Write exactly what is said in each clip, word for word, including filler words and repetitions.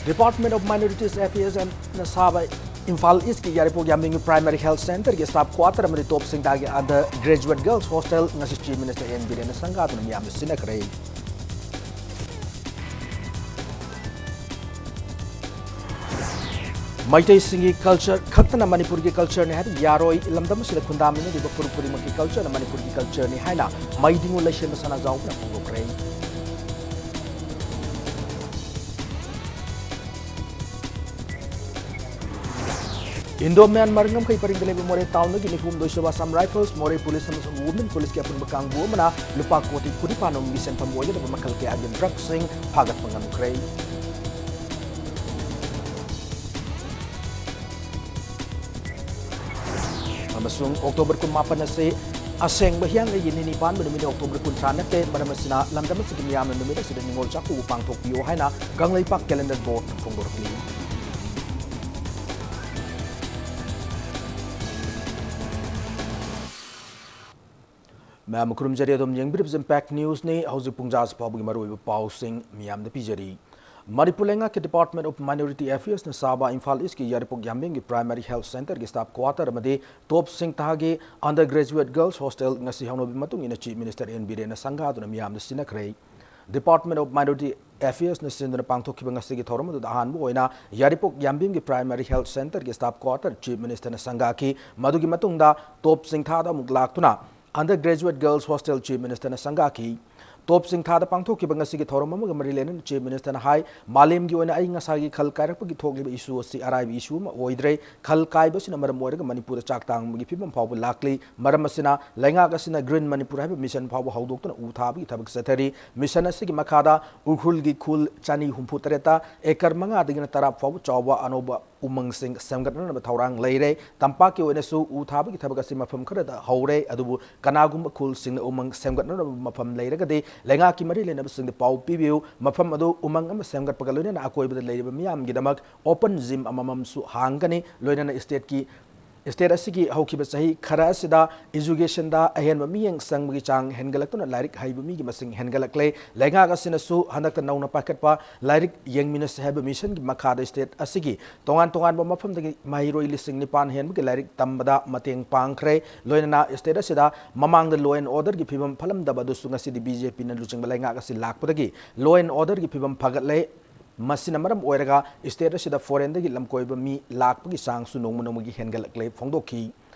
Department of Minorities Affairs ꯅ ꯁꯥꯕ ꯏꯝꯐꯥꯜ ꯏꯁꯀꯤ ꯌꯥꯏꯔꯤꯄꯣꯛ ꯌꯥꯝꯕꯦꯝꯒꯤ Primary Health Centre ꯒꯤ staff quarter ꯑꯃꯗꯤ ꯇꯣꯞ ꯁꯤꯡꯊꯥꯒꯤ under graduate girls hostel ꯉꯁꯤ Chief Minister N ꯕꯤꯔꯦꯟꯅ ꯁꯪꯒꯥꯗꯨꯅ ꯃꯤꯌꯥꯝꯗ ꯁꯤꯟꯅꯈ꯭ꯔꯦ꯫ ꯃꯩꯇꯩꯁꯤꯡꯒꯤ culture ꯈꯛꯇꯅ ꯃꯅꯤꯄꯨꯔꯒꯤ culture ꯅꯤ ꯍꯥꯏꯕ ꯌꯥꯔꯣꯏ꯫ ꯂꯝꯗꯝ ꯑꯁꯤꯗ ꯈꯨꯟꯗꯥꯃꯤꯟꯅꯔꯤꯕ ꯐꯨꯔꯨꯞ ꯈꯨꯗꯤꯡꯃꯛꯀꯤ culture ꯅ ꯃꯅꯤꯄꯨꯔꯒꯤ culture ꯅꯤ ꯍꯥꯏꯅ ꯃꯩꯗꯤꯉꯨ ꯂꯩꯁꯦꯝꯕ ꯁꯅꯥꯖꯥꯎꯕꯅ ꯐꯣꯡꯗꯣꯛꯈ꯭ꯔꯦ꯫ Indo Myanmar ꯉꯝꯈꯩ ꯄꯔꯤꯡꯗ ꯂꯩꯕ ꯃꯣꯔꯦ town ꯗꯒꯤ ꯅꯤꯐꯨ ꯍꯨꯝꯗꯣꯏ ꯁꯨꯕ Assam Rifles, ꯃꯣꯔꯦ Police ꯑꯃꯁꯨꯡ Women Police ꯀꯤ ꯑꯄꯨꯟꯕ ꯀꯥꯡꯕꯨ ꯑꯃꯅ ꯂꯨꯄꯥ ꯀꯣꯇꯤ ꯀꯨꯟꯅꯤꯄꯥꯟ ꯔꯣꯝꯒꯤ ꯁꯦꯟꯐꯝ ꯑꯣꯏꯒꯗꯕ ꯃꯈꯜ ꯀꯌꯥꯒꯤ drug ꯁꯤꯡ ꯐꯥꯒꯠꯄ ꯉꯝꯈ꯭ꯔꯦ꯫ ꯑꯃꯁꯨꯡ October ꯀꯨꯟꯃꯥꯄꯟ ꯑꯁꯤ ꯑꯁꯦꯡꯕ ꯍꯤꯌꯥꯡꯒꯩꯒꯤ ꯅꯤꯅꯤ ꯄꯥꯟꯕ ꯅꯨꯃꯤꯠꯅꯤ, October ꯀꯨꯟꯊ꯭ꯔꯥ ꯅꯠꯇꯦ꯫ ꯃꯔꯝ ꯑꯁꯤꯅ ꯂꯝꯗꯝ ꯑꯁꯤꯒꯤ ꯃꯤꯌꯥꯝꯅ ꯅꯨꯃꯤꯠ ꯑꯁꯤꯗ ꯅꯤꯉꯣꯜ ꯆꯥꯛꯀꯧꯕ ꯄꯥꯡꯊꯣꯛꯄꯤꯌꯨ ꯍꯥꯏꯅ ꯀꯪꯂꯩꯄꯥꯛ Calendar Board ꯅ ꯐꯣꯡꯗꯣꯔꯛꯂꯤ꯫ ꯃꯌꯥꯝ ꯈꯨꯔꯨꯝꯖꯔꯤ, ꯑꯗꯣꯝ ꯌꯦꯡꯕꯤꯔꯤꯕꯁꯤ Impact News ꯅꯤ꯫ ꯍꯧꯖꯤꯛ ꯄꯨꯡꯖꯥꯁꯤ ꯐꯥꯎꯕꯒꯤ ꯃꯔꯨꯑꯣꯏꯕ ꯄꯥꯎꯁꯤꯡ ꯃꯤꯌꯥꯝꯗ ꯄꯤꯖꯔꯤ꯫ ꯃꯅꯤꯄꯨꯔ ꯂꯩꯉꯥꯛꯀꯤ Department of Minority Affairs ꯅ ꯁꯥꯕ ꯏꯝꯐꯥꯜ ꯏꯁꯀꯤ ꯌꯥꯏꯔꯤꯄꯣꯛ ꯌꯥꯝꯕꯦꯝꯒꯤ Primary Health Centre ꯒꯤ staff quarter ꯑꯃꯗꯤ ꯇꯣꯞ ꯁꯤꯡꯊꯥꯒꯤ under graduate girls hostel ꯉꯁꯤ ꯍꯧꯅꯕꯤ ꯃꯇꯨꯡ ꯏꯟꯅ Chief Minister N ꯕꯤꯔꯦꯟꯅ ꯁꯪꯒꯥꯗꯨꯅ ꯃꯤꯌꯥꯝꯗ ꯁꯤꯟꯅꯈ꯭ꯔꯦ꯫ Department of Minority Affairs ꯅ ꯁꯤꯟꯗꯨꯅ ꯄꯥꯡꯊꯣꯛꯈꯤꯕ ꯉꯁꯤꯒꯤ ꯊꯧꯔꯝ ꯑꯗꯨꯗ ꯑꯍꯥꯟꯕ ꯑꯣꯏꯅ ꯌꯥꯏꯔꯤꯄꯣꯛ ꯌꯥꯝꯕꯦꯝꯒꯤ Primary Health Centre ꯒꯤ staff quarter Chief Minister ꯅ ꯁꯪꯒꯥꯈꯤ꯫ ꯃꯗꯨꯒꯤ ꯃꯇꯨꯡꯗ ꯇꯣꯞ ꯁꯤꯡꯊꯥꯗ ꯑꯃꯨꯛ ꯂꯥꯛꯇꯨꯅ under graduate girls hostel Chief Minister ꯅ ꯁꯪꯒꯥꯈꯤ꯫ ꯇꯣꯞ ꯁꯤꯡꯊꯥꯗ ꯄꯥꯡꯊꯣꯛꯈꯤꯕ ꯉꯁꯤꯒꯤ ꯊꯧꯔꯝ ꯑꯃꯒ ꯃꯔꯤ ꯂꯩꯅꯅ Chief Minister ꯅ ꯍꯥꯏ, ꯃꯥꯂꯦꯝꯒꯤ ꯑꯣꯏꯅ ꯑꯏꯪ ꯑꯁꯥꯒꯤ ꯈꯜ ꯀꯥꯏꯔꯛꯄꯒꯤ ꯊꯣꯛꯂꯤꯕ issue ꯑꯁꯤ ꯑꯔꯥꯏꯕ issue ꯑꯃ ꯑꯣꯏꯗ꯭ꯔꯦ꯫ ꯈꯜ ꯀꯥꯏꯕꯁꯤꯅ ꯃꯔꯝ ꯑꯣꯏꯔꯒ ꯃꯅꯤꯄꯨꯔꯗ ꯆꯥꯛ ꯇꯥꯡꯕꯒꯤ ꯐꯤꯕꯝ ꯐꯥꯎꯕ ꯂꯥꯛꯂꯤ꯫ ꯃꯔꯝ ꯑꯁꯤꯅ ꯂꯩꯉꯥꯛ ꯑꯁꯤꯅ Green Manipur ꯍꯥꯏꯕ mission ꯐꯥꯎꯕ ꯍꯧꯗꯣꯛꯇꯨꯅ ꯎ ꯊꯥꯕꯒꯤ ꯊꯕꯛ ꯆꯠꯊꯔꯤ꯫ Mission ꯑꯁꯤꯒꯤ ꯃꯈꯥꯗ ꯎꯈ꯭ꯔꯨꯜꯒꯤ ꯈꯨꯜ ꯆꯅꯤ ꯍꯨꯝꯐꯨ ꯇꯔꯦꯠꯇ acre ꯃꯉꯥꯗꯒꯤꯅ ꯇꯔꯥ ꯐꯥꯎꯕ ꯆꯥꯎꯕ ꯑꯅꯧꯕ ꯎꯃꯪꯁꯤꯡ ꯁꯦꯝꯒꯠꯅꯅꯕ ꯊꯧꯔꯥꯡ ꯂꯩꯔꯦ꯫ ꯇꯝꯄꯥꯛꯀꯤ ꯑꯣꯏꯅꯁꯨ ꯎ ꯊꯥꯕꯒꯤ ꯊꯕꯛ ꯑꯁꯤ ꯃꯐꯝ ꯈꯔꯗ ꯍꯧꯔꯦ, ꯑꯗꯨꯕꯨ ꯀꯅꯥꯒꯨꯝꯕ ꯈꯨꯜꯁꯤꯡꯅ ꯎꯃꯪ ꯁꯦꯝꯒꯠꯅꯅꯕ ꯃꯐꯝ ꯂꯩꯔꯒꯗꯤ ꯂꯩꯉꯥꯛꯀꯤ ꯃꯔꯤ ꯂꯩꯅꯕꯁꯤꯡꯗ ꯄꯥꯎ ꯄꯤꯕꯤꯌꯨ꯫ ꯃꯐꯝ ꯑꯗꯨ ꯎꯃꯪ ꯑꯃ ꯁꯦꯝꯒꯠꯄꯒ ꯂꯣꯏꯅꯅ ꯑꯀꯣꯏꯕꯗ ꯂꯩꯔꯤꯕ ꯃꯤꯌꯥꯝꯒꯤꯗꯃꯛ open gym ꯑꯃꯃꯝꯁꯨ ꯍꯥꯡꯒꯅꯤ꯫ ꯂꯣꯏꯅꯅ state ꯀꯤ State ꯑꯁꯤꯒꯤ ꯍꯧꯈꯤꯕ ꯆꯍꯤ ꯈꯔ ꯑꯁꯤꯗ educationꯗ ꯑꯍꯦꯟꯕ ꯃꯤꯠꯌꯦꯡ ꯆꯪꯕꯒꯤ ꯆꯥꯡ ꯍꯦꯟꯒꯠꯂꯛꯇꯨꯅ ꯂꯥꯏꯔꯤꯛ ꯍꯩꯕ ꯃꯤꯒꯤ ꯃꯁꯤꯡ ꯍꯦꯟꯒꯠꯂꯛꯂꯦ꯫ ꯂꯩꯉꯥꯛ ꯑꯁꯤꯅꯁꯨ ꯍꯟꯗꯛꯇ ꯅꯧꯅ ꯄꯥꯏꯈꯠꯄ ꯂꯥꯏꯔꯤꯛ ꯌꯦꯡꯃꯤꯟꯅꯁꯤ ꯍꯥꯏꯕ missionꯒꯤ ꯃꯈꯥꯗ state ꯑꯁꯤꯒꯤ ꯇꯣꯉꯥꯟ ꯇꯣꯉꯥꯟꯕ ꯃꯐꯝꯗꯒꯤ ꯃꯍꯩꯔꯣꯏ ꯂꯤꯁꯤꯡ ꯅꯤꯄꯥꯟ ꯍꯦꯟꯕꯒꯤ ꯂꯥꯏꯔꯤꯛ ꯇꯝꯕꯗ ꯃꯇꯦꯡ ꯄꯥꯡꯈ꯭ꯔꯦ꯫ ꯂꯣꯏꯅꯅ state ꯑꯁꯤꯗ ꯃꯃꯥꯡꯗ law and orderꯒꯤ ꯐꯤꯕꯝ ꯐꯠꯂꯝꯗꯕ ꯑꯗꯨꯁꯨ ꯉꯁꯤꯗꯤ BJPꯅ ꯂꯨꯆꯤꯡꯕ ꯂꯩꯉꯥꯛ ꯑꯁꯤ ꯂꯥꯛꯄꯗꯒꯤ law and orderꯒꯤ ꯐꯤꯕꯝ ꯐꯒꯠꯂꯦ꯫ ꯃꯁꯤꯅ ꯃꯔꯝ ꯑꯣꯏꯔꯒ state ꯑꯁꯤꯗ foreignꯗꯒꯤ ꯂꯝꯀꯣꯏꯕ ꯃꯤ ꯂꯥꯛꯄꯒꯤ ꯆꯥꯡꯁꯨ ꯅꯣꯡꯃ ꯅꯣꯡꯃꯒꯤ ꯍꯦꯟꯒꯠꯂꯛꯂꯦ ꯐꯣꯡꯗꯣꯛꯈꯤ꯫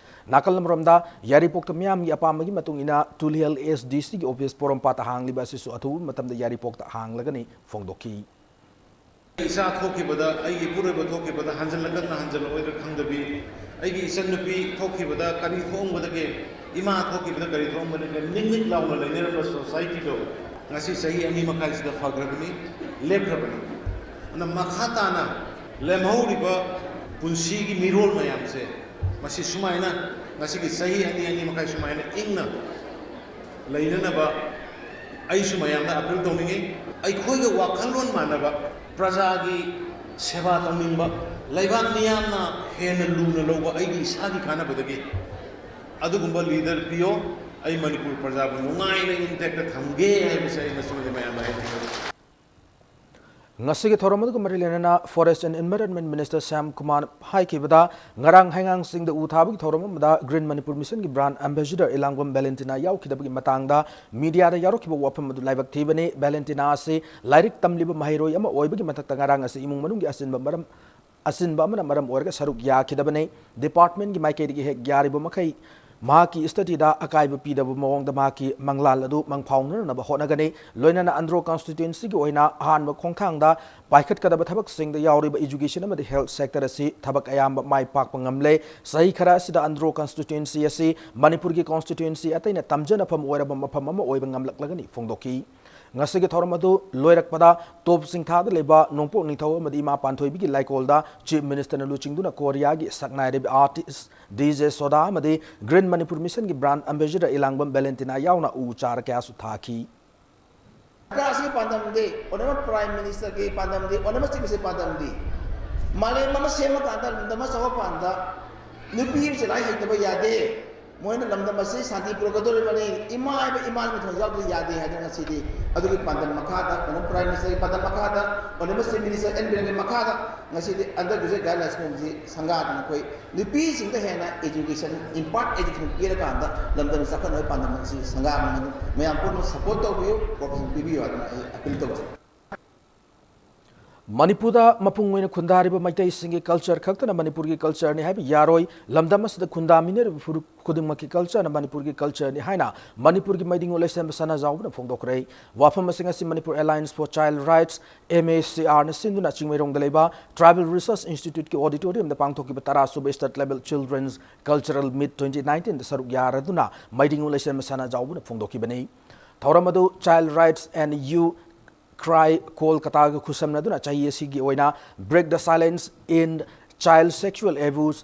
ꯅꯥꯀꯜ ꯑꯃꯔꯣꯝꯗ ꯌꯥꯏꯔꯤꯄꯣꯛꯇ ꯃꯤꯌꯥꯝꯒꯤ ꯑꯄꯥꯝꯕꯒꯤ ꯃꯇꯨꯡ ꯏꯟꯅ ꯇꯨꯂꯤꯍꯜ SDCꯒꯤ office ꯄꯣꯔꯣꯝꯄꯥꯠꯇ ꯍꯥꯡꯂꯤꯕ ꯑꯁꯤꯁꯨ ꯑꯊꯨꯕ ꯃꯇꯝꯗ ꯌꯥꯏꯔꯤꯄꯣꯛꯇ ꯍꯥꯡꯂꯒꯅꯤ ꯐꯣꯡꯗꯣꯛꯈꯤ꯫ ꯏꯆꯥ ꯊꯣꯛꯈꯤꯕꯗ, ꯑꯩꯒꯤ ꯏꯄꯨꯔꯣꯏꯕ ꯊꯣꯛꯈꯤꯕꯗ ꯍꯟꯖꯤꯜꯂꯛꯀꯗ꯭ꯔꯥ ꯍꯟꯖꯤꯜꯂꯛꯑꯣꯏꯗ꯭ꯔꯥ ꯈꯪꯗꯕꯤ, ꯑꯩꯒꯤ ꯏꯆꯟꯅꯨꯄꯤ ꯊꯣꯛꯈꯤꯕꯗ ꯀꯔꯤ ꯊꯣꯛꯑꯝꯒꯗꯒꯦ, ꯏꯃꯥ ꯊꯣꯛꯈꯤꯕꯗ ꯀꯔꯤ ꯊꯣꯛꯑꯝꯒꯗꯒꯦ, ꯅꯤꯛ ꯅꯤꯛ ꯂꯥꯎꯅ ꯂꯩꯅꯔꯝꯕ societyꯗꯣ ꯉꯁꯤ ꯆꯍꯤ ꯑꯅꯤ ꯃꯈꯥꯏꯁꯤꯗ ꯐꯈ꯭ꯔꯕꯅꯤ, ꯂꯦꯞꯈ꯭ꯔꯕꯅꯤ꯫ ꯑꯗꯨꯅ ꯃꯈꯥ ꯇꯥꯅ ꯂꯦꯝꯍꯧꯔꯤꯕ ꯄꯨꯟꯁꯤꯒꯤ ꯃꯤꯔꯣꯜ ꯃꯌꯥꯝꯁꯦ ꯃꯁꯤ ꯁꯨꯃꯥꯏꯅ ꯉꯁꯤꯒꯤ ꯆꯍꯤ ꯑꯅꯤ, ꯑꯅꯤ ꯃꯈꯥꯏ ꯁꯨꯃꯥꯏꯅ ꯏꯪꯅ ꯂꯩꯅꯅꯕ ꯑꯩꯁꯨ ꯃꯌꯥꯝꯗ appeal ꯇꯧꯅꯤꯡꯉꯤ꯫ ꯑꯩꯈꯣꯏꯒ ꯋꯥꯈꯜꯂꯣꯟ ꯃꯥꯟꯅꯕ, ꯄ꯭ꯔꯖꯥꯒꯤ ꯁꯦꯕꯥ ꯇꯧꯅꯤꯡꯕ, ꯂꯩꯕꯥꯛ ꯃꯤꯌꯥꯝꯅ ꯍꯦꯟꯅ ꯂꯨꯅ ꯂꯧꯕ ꯑꯩꯒꯤ ꯏꯁꯥꯒꯤ ꯀꯥꯟꯅꯕꯗꯒꯤ ꯑꯗꯨꯒꯨꯝꯕ leader ꯄꯤꯌꯣ꯫ ꯑꯩ ꯃꯅꯤꯄꯨꯔ ꯄ꯭ꯔꯖꯥꯕꯨ ꯅꯨꯡꯉꯥꯏꯅ intact ꯊꯝꯒꯦ ꯍꯥꯏꯕꯁꯦ ꯑꯩ ꯃꯁꯤꯃꯗꯤ ꯃꯌꯥꯝꯗ ꯍꯥꯏꯖꯅꯤꯡꯉꯤ꯫ ꯉꯁꯤꯒꯤ ꯊꯧꯔꯝ ꯑꯗꯨꯒ ꯃꯔꯤ ꯂꯩꯅꯅ Forest and Environment Minister Shyam Kumar ꯍꯥꯏꯈꯤꯕꯗ, ꯉꯔꯥꯡ ꯍꯩꯉꯥꯡꯁꯤꯡꯗ ꯎ ꯊꯥꯕꯒꯤ ꯊꯧꯔꯝ ꯑꯃꯗ Green Manipur Missionꯒꯤ brand ambassador ꯏꯂꯥꯡꯕꯝ ꯚꯦꯂꯦꯟꯇꯤꯅꯥ ꯌꯥꯎꯈꯤꯗꯕꯒꯤ ꯃꯇꯥꯡꯗ mediaꯗ ꯌꯥꯎꯔꯛꯈꯤꯕ ꯋꯥꯐꯝ ꯑꯗꯨ ꯂꯥꯏꯕꯛ ꯊꯤꯕꯅꯤ꯫ ꯚꯦꯂꯦꯟꯇꯤꯅꯥ ꯑꯁꯤ ꯂꯥꯏꯔꯤꯛ ꯇꯝꯂꯤꯕ ꯃꯍꯩꯔꯣꯏ ꯑꯃ ꯑꯣꯏꯕꯒꯤ ꯃꯊꯛꯇ ꯉꯔꯥꯡ ꯑꯁꯤ ꯏꯃꯨꯡ ꯃꯅꯨꯡꯒꯤ ꯑꯁꯤꯟꯕ ꯃꯔꯝ ꯑꯁꯤꯟꯕ ꯑꯃꯅ ꯃꯔꯝ ꯑꯣꯏꯔꯒ ꯁꯔꯨꯛ ꯌꯥꯈꯤꯗꯕꯅꯤ꯫ Departmentꯒꯤ ꯃꯥꯏꯀꯩꯗꯒꯤ ꯍꯦꯛ ꯌꯥꯔꯤꯕ ꯃꯈꯩ ꯃꯍꯥꯛꯀꯤ studyꯗ ꯑꯀꯥꯏꯕ ꯄꯤꯗꯕ ꯃꯑꯣꯡꯗ ꯃꯍꯥꯛꯀꯤ ꯃꯪꯂꯥꯟ ꯑꯗꯨ ꯃꯪꯐꯥꯎꯅꯅꯕ ꯍꯣꯠꯅꯒꯅꯤ꯫ ꯂꯣꯏꯅꯅ ꯑꯟꯗ꯭ꯔꯣ constituencyꯒꯤ ꯑꯣꯏꯅ ꯑꯍꯥꯟꯕ ꯈꯣꯡꯊꯥꯡꯗ ꯄꯥꯏꯈꯠꯀꯗꯕ ꯊꯕꯛꯁꯤꯡꯗ ꯌꯥꯎꯔꯤꯕ education ꯑꯃꯗꯤ health sector ꯑꯁꯤ ꯊꯕꯛ ꯑꯌꯥꯝꯕ ꯃꯥꯏ ꯄꯥꯛꯄ ꯉꯝꯂꯦ꯫ ꯆꯍꯤ ꯈꯔ ꯑꯁꯤꯗ ꯑꯟꯗ꯭ꯔꯣ constituency ꯑꯁꯤ ꯃꯅꯤꯄꯨꯔꯒꯤ constituency ꯑꯇꯩꯅ ꯇꯝꯖꯅꯐꯝ ꯑꯣꯏꯔꯕ ꯃꯐꯝ ꯑꯃ ꯑꯣꯏꯕ ꯉꯝꯂꯛꯂꯒꯅꯤ ꯐꯣꯡꯗꯣꯛꯈꯤ꯫ ꯉꯁꯤꯒꯤ ꯊꯧꯔꯝ ꯑꯗꯨ ꯂꯣꯏꯔꯛꯄꯗ ꯇꯣꯞ ꯆꯤꯡꯊꯥꯗ ꯂꯩꯕ ꯅꯣꯡꯄꯣꯛ ꯅꯤꯡꯊꯧ ꯑꯃꯗꯤ ꯏꯃꯥ ꯄꯥꯟꯊꯣꯏꯕꯤꯒꯤ ꯂꯥꯏꯀꯣꯜꯗ Chief Ministerꯅ ꯂꯨꯆꯤꯡꯗꯨꯅ ꯀꯣꯔꯤꯌꯥꯒꯤ ꯁꯛꯅꯥꯏꯔꯕ artist DJ Soda ꯑꯃꯗꯤ Green Manipur Missionꯒꯤ brand ambassador ꯏꯂꯥꯡꯕꯝ ꯚꯦꯂꯦꯟꯇꯤꯅꯥ ꯌꯥꯎꯅ ꯎ ꯆꯥꯔ ꯀꯌꯥꯁꯨ ꯊꯥꯈꯤ꯫ ꯁꯔꯀꯥꯔ ꯑꯁꯤꯒꯤ ꯄꯥꯟꯗꯝꯗꯤ, ꯑꯣꯅꯔꯦꯕꯜ ꯄ꯭ꯔꯥꯏꯝ ꯃꯤꯅꯤꯁꯇꯔꯒꯤ ꯄꯥꯟꯗꯝꯗꯤ, ꯑꯣꯅꯔꯦꯕꯜ ꯆꯤꯐ ꯃꯤꯅꯤꯁꯇꯔꯒꯤ ꯄꯥꯟꯗꯝꯗꯤ, ꯃꯥꯂꯦꯝ ꯑꯃ ꯁꯦꯝꯕ ꯀꯥꯟꯗ, ꯂꯝꯗꯝ ꯑꯃ ꯆꯥꯎꯈꯠꯄ ꯀꯥꯟꯗ, ꯅꯨꯄꯤ ꯑꯃꯁꯦ ꯂꯥꯏꯔꯤꯛ ꯍꯩꯇꯕ ꯌꯥꯗꯦ, ꯃꯣꯏꯅ ꯂꯝꯗꯝ ꯑꯁꯤ ꯁꯥꯟꯇꯤ ꯄꯨꯔꯛꯀꯗꯧꯔꯤꯕꯅꯤ, ꯏꯃꯥ ꯍꯥꯏꯕ ꯏꯃꯥ ꯃꯊꯧ ꯌꯥꯎꯗ꯭ꯔꯗꯤ ꯌꯥꯗꯦ ꯍꯥꯏꯗꯅ ꯉꯁꯤꯗꯤ ꯑꯗꯨꯒꯤ ꯄꯥꯟꯗꯝ ꯃꯈꯥꯗ, ꯃꯅꯝ ꯄ꯭ꯔꯥꯏꯝ ꯃꯤꯅꯤꯁꯇꯔꯒꯤ ꯄꯥꯟꯗꯝ ꯃꯈꯥꯗ, ꯑꯣꯅꯦꯕꯜ ꯆꯤꯐ ꯃꯤꯅꯤꯁꯇꯔ ꯑꯦꯟ ꯕꯤꯔꯦꯟꯒꯤ ꯃꯈꯥꯗ ꯉꯁꯤꯗꯤ ꯑꯟꯗꯔ ꯒ꯭ꯔꯦꯖꯨꯑꯦꯠ ꯒꯥꯏꯗꯂꯥꯏꯟꯁ ꯈꯣꯡꯁꯤ ꯁꯪꯒꯥꯗꯅ ꯑꯩꯈꯣꯏ ꯅꯨꯄꯤꯁꯤꯡꯗ ꯍꯦꯟꯅ ꯏꯗꯨꯀꯦꯁꯟ, ꯏꯝꯄꯥꯔꯠ ꯑꯦꯖꯨꯀꯦꯁꯟ ꯄꯤꯔꯀꯥꯟꯗ ꯂꯝꯗꯝ ꯆꯥꯎꯈꯠꯅꯕꯒꯤ ꯄꯥꯟꯗꯝ ꯑꯁꯤ ꯁꯪꯒꯥꯕꯅꯤ꯫ ꯃꯌꯥꯝ ꯄꯨꯝꯅꯃꯛ ꯁꯄꯣꯔꯠ ꯇꯧꯕꯤꯌꯨ, ꯀꯣꯑꯣꯄꯔꯦꯁꯟ ꯄꯤꯕꯤꯌꯨ ꯍꯥꯏꯗꯅ ꯑꯩ ꯑꯄꯤꯜ ꯇꯧꯖꯩ꯫ ꯃꯅꯤꯄꯨꯔꯗ ꯃꯄꯨꯡ ꯑꯣꯏꯅ ꯈꯨꯟꯗꯥꯔꯤꯕ ꯃꯩꯇꯩꯁꯤꯡꯒꯤ ꯀꯜꯆꯔ ꯈꯛꯇꯅ ꯃꯅꯤꯄꯨꯔꯒꯤ ꯀꯜꯆꯔꯅꯤ ꯍꯥꯏꯕ ꯌꯥꯔꯣꯏ꯫ ꯂꯝꯗꯝ ꯑꯁꯤꯗ ꯈꯨꯟꯗꯥꯃꯤꯟꯅꯔꯤꯕ ꯐꯨꯔꯨꯞ ꯈꯨꯗꯤꯡꯃꯛꯀꯤ ꯀꯜꯆꯔꯅ ꯃꯅꯤꯄꯨꯔꯒꯤ ꯀꯜꯆꯔꯅꯤ ꯍꯥꯏꯅ ꯃꯅꯤꯄꯨꯔꯒꯤ ꯃꯩꯗꯤꯡꯉꯨ ꯂꯩꯁꯦꯝꯕ ꯁꯅꯥꯖꯥꯎꯕꯅ ꯐꯣꯡꯗꯣꯛꯈ꯭ꯔꯦ꯫ ꯋꯥꯐꯝ ꯑꯁꯤ ꯉꯁꯤ Manipur alliance four child rights, M A ꯁꯤ ꯑꯥꯔꯅ ꯁꯤꯟꯗꯨꯅ ꯆꯤꯡꯃꯩꯔꯣꯡꯗ ꯂꯩꯕ ꯇ꯭ꯔꯥꯏꯕꯦꯜ ꯔꯤꯁꯔꯁ ꯏꯟꯁꯇꯤꯇ꯭ꯌꯨꯠꯀꯤ ꯑꯣꯗꯤꯇꯣꯔꯤꯌꯝꯗ ꯄꯥꯡꯊꯣꯛꯈꯤꯕ ꯇꯔꯥ ꯁꯨꯕ ꯁ꯭ꯇꯦꯠ ꯂꯦꯚꯦꯜ ꯆꯤꯜꯗ꯭ꯔꯦꯟꯁ ꯀꯜꯆꯔꯦꯜ ꯃꯤꯠ ꯇ꯭ꯋꯦꯟꯇꯤ ꯅꯥꯏꯟꯇꯤꯟꯗ ꯁꯔꯨꯛ ꯌꯥꯔꯗꯨꯅ ꯃꯩꯗꯤꯡꯉꯨ ꯂꯩꯁꯦꯝꯕ ꯁꯅꯥꯖꯥꯎꯕꯅ ꯐꯣꯡꯗꯣꯛꯈꯤꯕꯅꯤ꯫ ꯊꯧꯔꯝ ꯑꯗꯨ ꯆꯥꯏꯜ ꯔꯥꯏꯠꯁ ꯑꯦꯟ ꯌꯨ ꯀ꯭ꯔꯥꯏ ꯀꯣꯜꯀꯇꯥꯒ ꯈꯨꯠꯁꯝꯅꯗꯨꯅ ꯆꯍꯤ ꯑꯁꯤꯒꯤ ꯑꯣꯏꯅ Break the Silence in Child Sexual Abuse,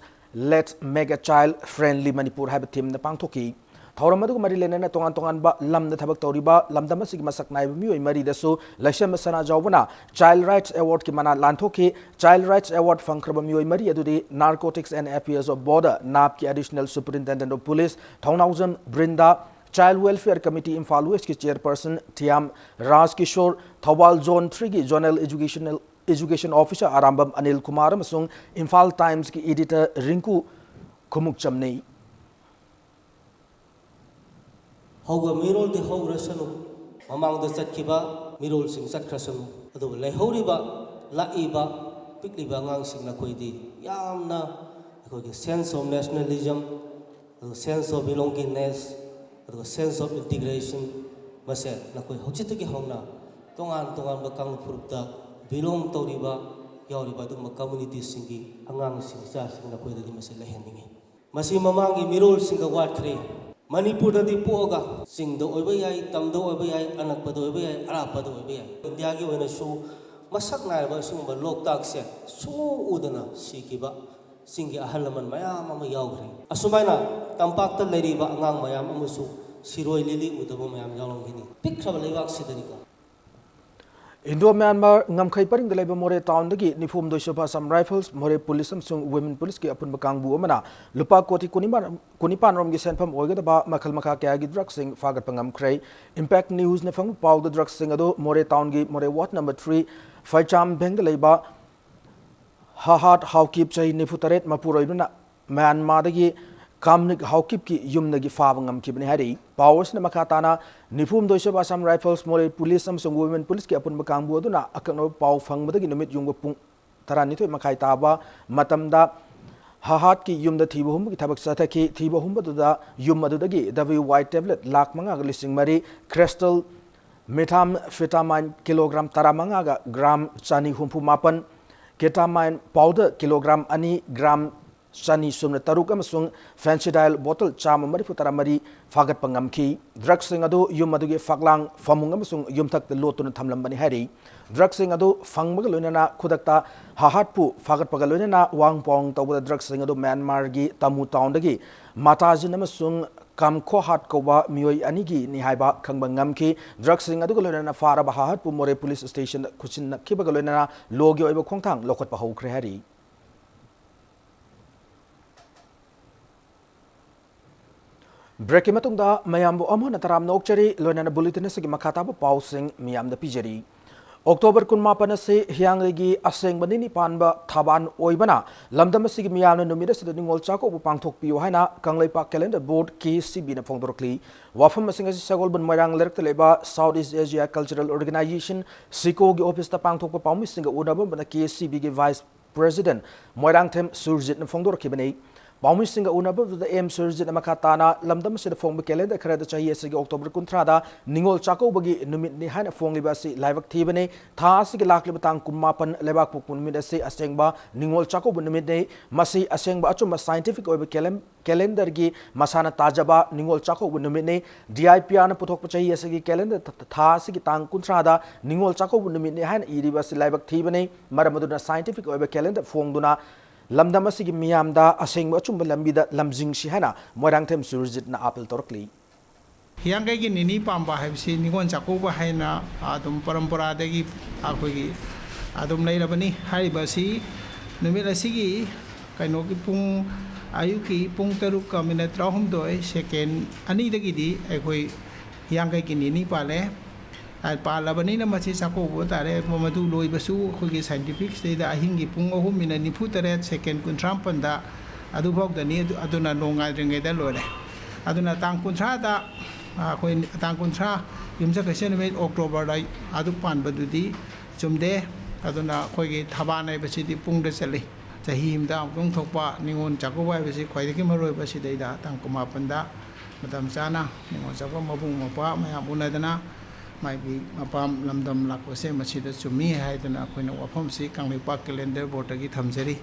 Let's Make a Child Friendly Manipur ꯍꯥꯏꯕ ꯊꯤꯝꯗ ꯄꯥꯡꯊꯣꯛꯈꯤ꯫ ꯊꯧꯔꯝ ꯑꯗꯨꯒ ꯃꯔꯤ ꯂꯩꯅꯅ ꯇꯣꯉꯥꯟ ꯇꯣꯉꯥꯟꯕ ꯂꯝꯗ ꯊꯕꯛ ꯇꯧꯔꯤꯕ ꯂꯝꯗꯝ ꯑꯁꯤꯒꯤ ꯃꯁꯛ ꯅꯥꯏꯕ ꯃꯤꯑꯣꯏ ꯃꯔꯤꯗꯁꯨ ꯂꯩꯁꯦꯝꯕ ꯁꯅꯥꯖꯥꯎꯕꯅ ꯆꯥꯏꯜ ꯔꯥꯏꯠꯁ ꯑꯦꯋꯥꯔꯗꯀꯤ ꯃꯅꯥ ꯂꯥꯟꯊꯣꯛꯈꯤ꯫ ꯆꯥꯏꯜ ꯔꯥꯏꯠꯁ ꯑꯦꯋꯥꯔꯗ ꯐꯪꯈ꯭ꯔꯕ ꯃꯤꯑꯣꯏ ꯃꯔꯤ ꯑꯗꯨꯗꯤ Narcotics and Affairs of Border, ꯅꯥꯞꯀꯤ Additional Superintendent of Police Thounaojam ꯕ꯭ꯔꯤꯟꯗꯥ, Child Welfare Committee Imphal ꯋꯦꯁꯀꯤ ꯆꯤꯌꯔꯄꯔꯁꯟ ꯊꯤꯌꯥꯝ ꯔꯥꯖ ꯀꯤꯁꯣꯔ, ꯊꯧꯕꯥꯜ ꯖꯣꯟ ꯊ꯭ꯔꯤꯒꯤ zonal educational education officer Arambam Anil Kumar ꯑꯃꯁꯨꯡ ꯏꯝꯐꯥꯜ ꯇꯥꯏꯝꯁꯀꯤ ꯏꯗꯤꯇꯔ ꯔꯤꯡꯀꯨ ꯈꯨꯃꯨꯛꯆꯝꯅꯤ꯫ ꯍꯧꯕ ꯃꯤꯔꯣꯜꯗꯤ ꯍꯧꯔꯁꯅꯨ, ꯃꯃꯥꯡꯗ ꯆꯠꯈꯤꯕ ꯃꯤꯔꯣꯜꯁꯤꯡ ꯆꯠꯈ꯭ꯔꯁꯅꯨ, ꯑꯗꯨꯕꯨ ꯂꯩꯍꯧꯔꯤꯕ, ꯂꯥꯛꯏꯕ, ꯄꯤꯛꯂꯤꯕ ꯑꯉꯥꯡꯁꯤꯡ ꯅꯈꯣꯏꯗꯤ ꯌꯥꯝꯅ ꯑꯩꯈꯣꯏꯒꯤ sense of nationalism, ꯑꯗꯨꯒ sense of belongingness, ꯑꯗꯨꯒ sense of integration, ꯃꯁꯦ ꯅꯈꯣꯏ ꯍꯧꯖꯤꯛꯇꯒꯤ ꯍꯧꯅ ꯇꯣꯉꯥꯟ ꯇꯣꯉꯥꯟꯕ ꯀꯥꯡꯂꯨꯞ ꯐꯨꯔꯨꯞꯇ belong ꯇꯧꯔꯤꯕ, ꯌꯥꯎꯔꯤꯕ ꯑꯗꯨꯒꯨꯝꯕ communityꯁꯤꯡꯒꯤ ꯑꯉꯥꯡꯁꯤꯡ, ꯏꯆꯥꯁꯤꯡ ꯅꯈꯣꯏꯗꯗꯤ ꯃꯁꯤ ꯂꯩꯍꯟꯅꯤꯡꯉꯤ꯫ ꯃꯁꯤ ꯃꯃꯥꯡꯒꯤ ꯃꯤꯔꯣꯜꯁꯤꯡꯗ ꯋꯥꯠꯈ꯭ꯔꯦ꯫ ꯃꯅꯤꯄꯨꯔꯗꯗꯤ ꯄꯣꯛꯑꯒ ꯆꯤꯡꯗ ꯑꯣꯏꯕ ꯌꯥꯏ, ꯇꯝꯗ ꯑꯣꯏꯕ ꯌꯥꯏ, ꯑꯅꯛꯄꯗ ꯑꯣꯏꯕ ꯌꯥꯏ, ꯑꯔꯥꯞꯄꯗ ꯑꯣꯏꯕ ꯌꯥꯏ꯫ ꯏꯟꯗꯤꯌꯥꯒꯤ ꯑꯣꯏꯅꯁꯨ ꯃꯁꯛ ꯅꯥꯏꯔꯕ ꯑꯁꯤꯒꯨꯝꯕ ꯂꯣꯛꯇꯥꯛꯁꯦ ꯁꯨꯡꯎ ꯎꯗꯅ ꯁꯤꯈꯤꯕ ꯆꯤꯡꯒꯤ ꯑꯍꯜ ꯂꯃꯟ ꯃꯌꯥꯝ ꯑꯃ ꯌꯥꯎꯈ꯭ꯔꯦ꯫ ꯑꯁꯨꯃꯥꯏꯅ ꯇꯝꯄꯥꯛꯇ ꯂꯩꯔꯤꯕ ꯑꯉꯥꯡ ꯃꯌꯥꯝ ꯑꯃꯁꯨ ꯁꯤꯔꯣꯏ ꯂꯤꯂꯤ ꯎꯗꯕ ꯃꯌꯥꯝ ꯌꯥꯎꯔꯝꯒꯅꯤ꯫ ꯄꯤꯛꯈ꯭ꯔꯕ ꯂꯩꯕꯥꯛꯁꯤꯗꯅꯤꯀꯣ꯫ ꯏꯟꯗꯣ ꯃ꯭ꯌꯥꯟꯃꯥꯔ ꯉꯝꯈꯩ ꯄꯔꯤꯡꯗ ꯂꯩꯕ ꯃꯣꯔꯦ ꯇꯥꯎꯟꯗꯒꯤ ꯅꯤꯐꯨ ꯍꯨꯝꯗꯣꯏ ꯁꯨꯕ ꯑꯁꯥꯝ ꯔꯥꯏꯐꯜꯁ, ꯃꯣꯔꯦ ꯄꯨꯂꯤꯁ ꯑꯃꯁꯨꯡ ꯋꯨꯃꯦꯟ ꯄꯨꯂꯤꯁꯀꯤ ꯑꯄꯨꯟꯕ ꯀꯥꯡꯕꯨ ꯑꯃꯅ ꯂꯨꯄꯥ ꯀꯣꯇꯤ ꯀꯨꯟꯅꯤꯄꯥꯟ, ꯀꯨꯟꯅꯤꯄꯥꯟ ꯔꯣꯝꯒꯤ ꯁꯦꯟꯐꯝ ꯑꯣꯏꯒꯗꯕ ꯃꯈꯜ ꯃꯈꯥ ꯀꯌꯥꯒꯤ ꯗ꯭ꯔꯒꯁꯤꯡ ꯐꯥꯒꯠꯄ ꯉꯝꯈ꯭ꯔꯦ꯫ ꯏꯝꯄꯦꯛ ꯅ꯭ꯌꯨꯁꯅ ꯐꯪꯕ ꯄꯥꯎꯗ ꯗ꯭ꯔꯒꯁꯤꯡ ꯑꯗꯨ ꯃꯣꯔꯦ ꯇꯥꯎꯟꯒꯤ ꯃꯣꯔꯦ ꯋꯥꯔꯗ ꯅꯝꯕꯔ ꯊ꯭ꯔꯤ ꯐꯩꯆꯥꯝ ꯚꯦꯡꯗ ꯂꯩꯕ ꯍꯥꯍꯥꯠ ꯍꯥꯎꯀꯤꯞ, ꯆꯍꯤ ꯅꯤꯐꯨ ꯇꯔꯦꯠ, ꯃꯄꯨꯔꯣꯏꯕꯅ ꯃ꯭ꯌꯥꯟꯃꯥꯔꯗꯒꯤ ꯀꯥꯝꯅꯤꯛ ꯍꯥꯎꯀꯤꯞꯀꯤ ꯌꯨꯝꯗꯒꯤ ꯐꯥꯕ ꯉꯝꯈꯤꯕꯅꯤ ꯍꯥꯏꯔꯤ꯫ ꯄꯥꯎ ꯑꯁꯤꯅ ꯃꯈꯥ ꯇꯥꯅ ꯅꯤꯐꯨ ꯍꯨꯝꯗꯣꯏ ꯁꯨꯕ ꯑꯁꯥꯝ ꯔꯥꯏꯐꯜꯁ, ꯃꯣꯔꯦ ꯄꯨꯂꯤꯁ ꯑꯃꯁꯨꯡ ꯋꯨꯃꯦꯟ ꯄꯨꯂꯤꯁꯀꯤ ꯑꯄꯨꯟꯕ ꯀꯥꯡꯕꯨ ꯑꯗꯨꯅ ꯑꯀꯛꯅꯕ ꯄꯥꯎ ꯐꯪꯕꯗꯒꯤ ꯅꯨꯃꯤꯠ ꯌꯨꯡꯕ ꯄꯨꯡ ꯇꯔꯥꯅꯤꯊꯣꯏ ꯃꯈꯥꯏ ꯇꯥꯕ ꯃꯇꯝꯗ ꯍꯥꯍꯥꯠꯀꯤ ꯌꯨꯝꯗ ꯊꯤꯕ ꯍꯨꯝꯕꯒꯤ ꯊꯕꯛ ꯆꯠꯊꯈꯤ꯫ ꯊꯤꯕ ꯍꯨꯝꯕꯗꯨꯗ ꯌꯨꯝ ꯑꯗꯨꯗꯒꯤ ꯗꯕ꯭ꯂꯤꯌꯨ ꯋꯥꯏ ꯇꯦꯕ꯭ꯂꯦꯠ ꯂꯥꯈ ꯃꯉꯥꯒ ꯂꯤꯁꯤꯡ ꯃꯔꯤ, ꯀ꯭ꯔꯤꯁꯇꯜ ꯃꯤꯊꯥꯝꯐꯦꯇꯥꯃꯥꯏꯟ ꯀꯤꯂꯣꯒ꯭ꯔꯥꯝ ꯇꯔꯥꯃꯉꯥꯒ ꯒ꯭ꯔꯥꯝ ꯆꯅꯤ ꯍꯨꯝꯐꯨ ꯃꯥꯄꯟ, ꯀꯦꯇꯥꯃꯥꯏꯟ ꯄꯥꯎꯗꯔ ꯀꯤꯂꯣꯒ꯭ꯔꯥꯝ ꯑꯅꯤ, ꯒ꯭ꯔꯥꯝ ꯆꯅꯤ ꯁꯨꯞꯅ ꯇꯔꯨꯛ ꯑꯃꯁꯨꯡ ꯐꯦꯟꯁꯤꯗꯥꯏꯜ ꯕꯣꯇꯜ ꯆꯥꯝꯃ ꯃꯔꯤꯐꯨ ꯇꯔꯥ ꯃꯔꯤ ꯐꯥꯒꯠꯄ ꯉꯝꯈꯤ꯫ ꯗ꯭ꯔꯒꯁꯤꯡ ꯑꯗꯨ ꯌꯨꯝ ꯑꯗꯨꯒꯤ ꯐꯛꯂꯥꯡ, ꯐꯃꯨꯡ ꯑꯃꯁꯨꯡ ꯌꯨꯝꯊꯛꯇ ꯂꯣꯠꯇꯨꯅ ꯊꯝꯂꯝꯕꯅꯤ ꯍꯥꯏꯔꯤ꯫ ꯗ꯭ꯔꯒꯁꯤꯡ ꯑꯗꯨ ꯐꯪꯕꯒ ꯂꯣꯏꯅꯅ ꯈꯨꯗꯛꯇ ꯍꯥꯍꯥꯠꯄꯨ ꯐꯥꯒꯠꯄꯒ ꯂꯣꯏꯅꯅ ꯋꯥꯍꯪ ꯄꯥꯎꯍꯪ ꯇꯧꯕꯗ ꯗ꯭ꯔꯒꯁꯤꯡ ꯑꯗꯨ ꯃ꯭ꯌꯥꯟꯃꯥꯔꯒꯤ ꯇꯥꯃꯨ ꯇꯥꯎꯟꯗꯒꯤ ꯃꯥꯇꯥꯖꯤꯟ ꯑꯃꯁꯨꯡ ꯀꯥꯝꯈꯣꯍꯥꯠ ꯀꯧꯕ ꯃꯤꯑꯣꯏ ꯑꯅꯤꯒꯤꯅꯤ ꯍꯥꯏꯕ ꯈꯪꯕ ꯉꯝꯈꯤ꯫ ꯗ꯭ꯔꯒꯁꯤꯡ ꯑꯗꯨꯒ ꯂꯣꯏꯅꯅ ꯐꯥꯔꯕ ꯍꯥꯍꯠꯄꯨ ꯃꯣꯔꯦ ꯄꯨꯂꯤꯁ ꯁ꯭ꯇꯦꯁꯟꯗ ꯈꯨꯠꯁꯤꯟꯅꯈꯤꯕꯒ ꯂꯣꯏꯅꯅ ꯂꯣꯒꯤ ꯑꯣꯏꯕ ꯈꯣꯡꯊꯥꯡ ꯂꯧꯈꯠꯄ ꯍꯧꯈ꯭ꯔꯦ ꯍꯥꯏꯔꯤ꯫ ꯕ꯭ꯔꯦꯛꯀꯤ ꯃꯇꯨꯡꯗ ꯃꯌꯥꯝꯕꯨ ꯑꯃꯨꯛ ꯍꯟꯅ ꯇꯔꯥꯝꯅ ꯑꯣꯛꯆꯔꯤ꯫ ꯂꯣꯏꯅꯅ ꯕꯨꯂꯦꯇꯤꯟ ꯑꯁꯤꯒꯤ ꯃꯈꯥ ꯇꯥꯕ ꯄꯥꯎꯁꯤꯡ ꯃꯤꯌꯥꯝꯗ ꯄꯤꯖꯔꯤ꯫ ꯑꯣꯛꯇꯣꯕꯔ ꯀꯨꯟꯃꯥꯄꯟ ꯑꯁꯤ ꯍꯤꯌꯥꯡꯒꯩꯒꯤ ꯑꯁꯦꯡꯕ ꯅꯤꯅꯤ ꯄꯥꯟꯕ ꯊꯥꯕꯥꯟ ꯑꯣꯏꯕꯅ, ꯂꯝꯗꯝ ꯑꯁꯤꯒꯤ ꯃꯤꯌꯥꯝꯅ ꯅꯨꯃꯤꯠ ꯑꯁꯤꯗ ꯅꯤꯉꯣꯜ ꯆꯥꯛꯀꯧꯕ ꯄꯥꯡꯊꯣꯛꯄꯤꯌꯨ ꯍꯥꯏꯅ ꯀꯪꯂꯩꯄꯥꯛ ꯀꯦꯂꯦꯟꯗꯔ ꯕꯣꯔꯗ, ꯀꯦ ꯁꯤ ꯕꯤꯅ ꯐꯣꯡꯗꯣꯔꯛꯂꯤ꯫ ꯋꯥꯐꯝ ꯑꯁꯤꯡ ꯑꯁꯤ ꯁꯒꯣꯜꯕꯟ ꯃꯣꯏꯔꯥꯡ ꯂꯩꯔꯛꯇ ꯂꯩꯕ south east Asia cultural organisation, ꯁꯤꯀꯣꯒꯤ ꯑꯣꯐꯤꯁꯇ ꯄꯥꯡꯊꯣꯛꯄ ꯄꯥꯎꯃꯤꯁꯤꯡꯒ ꯎꯅꯕ ꯑꯃꯅ ꯀꯦ ꯁꯤ ꯕꯤꯒꯤ ꯚꯥꯏꯁ ꯄ꯭ꯔꯦꯁꯤꯗꯦꯟꯠ ꯃꯣꯏꯔꯥꯡꯊꯦꯝ ꯁꯨꯔꯖꯤꯠꯅ ꯐꯣꯡꯗꯣꯔꯛꯈꯤꯕꯅꯤ꯫ ꯄꯥꯎꯃꯤꯁꯤꯡꯒ ꯎꯅꯕꯗꯨꯗ ꯑꯦꯝ ꯁꯨꯔꯖꯤꯠꯅ ꯃꯈꯥ ꯇꯥꯅ ꯂꯝꯗꯝ ꯑꯁꯤꯗ ꯐꯣꯡꯕ ꯀꯦꯂꯦꯟꯗꯔ ꯈꯔꯗ ꯆꯍꯤ ꯑꯁꯤꯒꯤ ꯑꯣꯛꯇꯣꯕꯔ ꯀꯨꯟꯊ꯭ꯔꯥꯗ ꯅꯤꯉꯣꯜ ꯆꯥꯛꯀꯧꯕꯒꯤ ꯅꯨꯃꯤꯠꯅꯤ ꯍꯥꯏꯅ ꯐꯣꯡꯂꯤꯕ ꯑꯁꯤ ꯂꯥꯏꯕꯛ ꯊꯤꯕꯅꯤ꯫ ꯊꯥ ꯑꯁꯤꯒꯤ ꯂꯥꯛꯂꯤꯕ ꯇꯥꯡ ꯀꯨꯟꯃꯥꯄꯟ ꯂꯩꯕꯥꯛꯄꯣꯛꯄ ꯅꯨꯃꯤꯠ ꯑꯁꯤ ꯑꯁꯦꯡꯕ ꯅꯤꯉꯣꯜ ꯆꯥꯛꯀꯧꯕ ꯅꯨꯃꯤꯠꯅꯤ꯫ ꯃꯁꯤ ꯑꯁꯦꯡꯕ ꯑꯆꯨꯝꯕ ꯁꯥꯏꯟꯇꯤꯐꯤꯛ ꯑꯣꯏꯕ ꯀꯦꯂꯦꯟ-, ꯀꯦꯂꯦꯟꯗꯔꯒꯤ ꯃꯁꯥꯅ ꯇꯥꯖꯕ ꯅꯤꯉꯣꯜ ꯆꯥꯛꯀꯧꯕ ꯅꯨꯃꯤꯠꯅꯤ꯫ ꯗꯤ ꯑꯥꯏ ꯄꯤ ꯑꯥꯔꯅ ꯄꯨꯊꯣꯛꯄ ꯆꯍꯤ ꯑꯁꯤꯒꯤ ꯀꯦꯂꯦꯟꯗꯔ ꯊ-, ꯊꯥ ꯑꯁꯤꯒꯤ ꯇꯥꯡ ꯀꯨꯟꯊ꯭ꯔꯥꯗ ꯅꯤꯉꯣꯜ ꯆꯥꯛꯀꯧꯕ ꯅꯨꯃꯤꯠꯅꯤ ꯍꯥꯏꯅ ꯏꯔꯤꯕ ꯑꯁꯤ ꯂꯥꯏꯕꯛ ꯊꯤꯕꯅꯤ꯫ ꯃꯔꯝ ꯑꯗꯨꯅ ꯁꯥꯏꯟꯇꯤꯐꯤꯛ ꯑꯣꯏꯕ ꯀꯦꯂꯦꯟꯗꯔ ꯐꯣꯡꯗꯨꯅ ꯂꯝꯗꯝ ꯑꯁꯤꯒꯤ ꯃꯤꯌꯥꯝꯗ ꯑꯁꯦꯡꯕ ꯑꯆꯨꯝꯕ ꯂꯝꯕꯤꯗ ꯂꯝꯖꯤꯡꯁꯤ ꯍꯥꯏꯅ ꯃꯣꯏꯔꯥꯡꯊꯦꯝ ꯁꯨꯔꯖꯤꯠꯅ ꯑꯥꯄꯤꯜ ꯇꯧꯔꯛꯂꯤ꯫ ꯍꯤꯌꯥꯡꯒꯩꯒꯤ ꯅꯤꯅꯤ ꯄꯥꯟꯕ ꯍꯥꯏꯕꯁꯤ ꯅꯤꯉꯣꯜ ꯆꯥꯛꯀꯧꯕ ꯍꯥꯏꯅ ꯑꯗꯨꯝ ꯄꯔꯝꯄꯔꯥꯗꯒꯤ ꯑꯩꯈꯣꯏꯒꯤ ꯑꯗꯨꯝ ꯂꯩꯔꯕꯅꯤ꯫ ꯍꯥꯏꯔꯤꯕ ꯑꯁꯤ ꯅꯨꯃꯤꯠ ꯑꯁꯤꯒꯤ ꯀꯩꯅꯣꯒꯤ ꯄꯨꯡ, ꯑꯌꯨꯛꯀꯤ ꯄꯨꯡ ꯇꯔꯨꯛꯀ ꯃꯤꯅꯠ ꯇꯔꯥꯍꯨꯝꯗꯣꯏ ꯁꯦꯀꯦꯟ ꯑꯅꯤꯗꯒꯤꯗꯤ ꯑꯩꯈꯣꯏ ꯍꯤꯌꯥꯡꯒꯩꯒꯤ ꯅꯤꯅꯤ ꯄꯥꯜꯂꯦ꯫ ꯄꯥꯜꯂꯕꯅꯤꯅ ꯃꯁꯤ ꯆꯥꯛꯀꯧꯕ ꯇꯥꯔꯦ꯫ ꯃꯗꯨ ꯂꯣꯏꯕꯁꯨ ꯑꯩꯈꯣꯏꯒꯤ ꯁꯥꯏꯟꯇꯤꯐꯤꯛ ꯁꯤꯗꯩꯗ ꯑꯍꯤꯡꯒꯤ ꯄꯨꯡ ꯑꯍꯨꯝ ꯃꯤꯅꯠ ꯅꯤꯐꯨ ꯇꯔꯦꯠ ꯁꯦꯀꯦꯟ ꯀꯨꯟꯊ꯭ꯔꯥ ꯃꯥꯄꯟꯗ ꯑꯗꯨꯐꯥꯎꯗꯅꯤ꯫ ꯑꯗꯨ, ꯑꯗꯨꯅ ꯅꯣꯡꯉꯥꯟꯗ꯭ꯔꯤꯉꯩꯗ ꯂꯣꯏꯔꯦ꯫ ꯑꯗꯨꯅ ꯇꯥꯡ ꯀꯨꯟꯊ꯭ꯔꯥꯗ ꯑꯩꯈꯣꯏ ꯇꯥꯡ ꯀꯨꯟꯊ꯭ꯔꯥ ꯌꯨꯝꯁꯀꯩꯁ ꯅꯨꯃꯤꯠ ꯑꯣꯛꯇꯣꯕꯔꯗ ꯑꯗꯨ ꯄꯥꯟꯕꯗꯨꯗꯤ ꯆꯨꯝꯗꯦ꯫ ꯑꯗꯨꯅ ꯑꯩꯈꯣꯏꯒꯤ ꯊꯕꯥꯟ ꯍꯥꯏꯕꯁꯤꯗꯤ ꯄꯨꯡꯗ ꯆꯠꯂꯤ꯫ ꯆꯍꯤ ꯑꯃꯗ ꯑꯃꯨꯛꯇꯪ ꯊꯣꯛꯄ ꯅꯤꯉꯣꯜ ꯆꯥꯛꯀꯧꯕ ꯍꯥꯏꯕꯁꯤ ꯈ꯭ꯋꯥꯏꯗꯒꯤ ꯃꯔꯨꯑꯣꯏꯕ ꯁꯤꯗꯩꯗ ꯇꯥꯡ ꯀꯨꯟꯃꯥꯄꯟꯗ ꯃꯇꯝ ꯆꯥꯅ ꯅꯤꯉꯣꯜ ꯆꯥꯛꯀꯧꯕ ꯃꯕꯨꯡ ꯃꯧꯄ꯭ꯋꯥ ꯃꯌꯥꯝ ꯎꯅꯗꯅ ꯃꯥꯒꯤ ꯃꯄꯥꯝ ꯂꯝꯗꯝ ꯂꯥꯛꯄꯁꯦ ꯃꯁꯤꯗ ꯆꯨꯝꯃꯤ ꯍꯥꯏꯗꯨꯅ ꯑꯩꯈꯣꯏꯅ ꯋꯥꯐꯝꯁꯤ ꯀꯪꯂꯩꯄꯥꯛ ꯀꯦꯂꯦꯟꯗꯔ ꯕꯣꯔꯗꯇꯒꯤ ꯊꯝꯖꯔꯤ꯫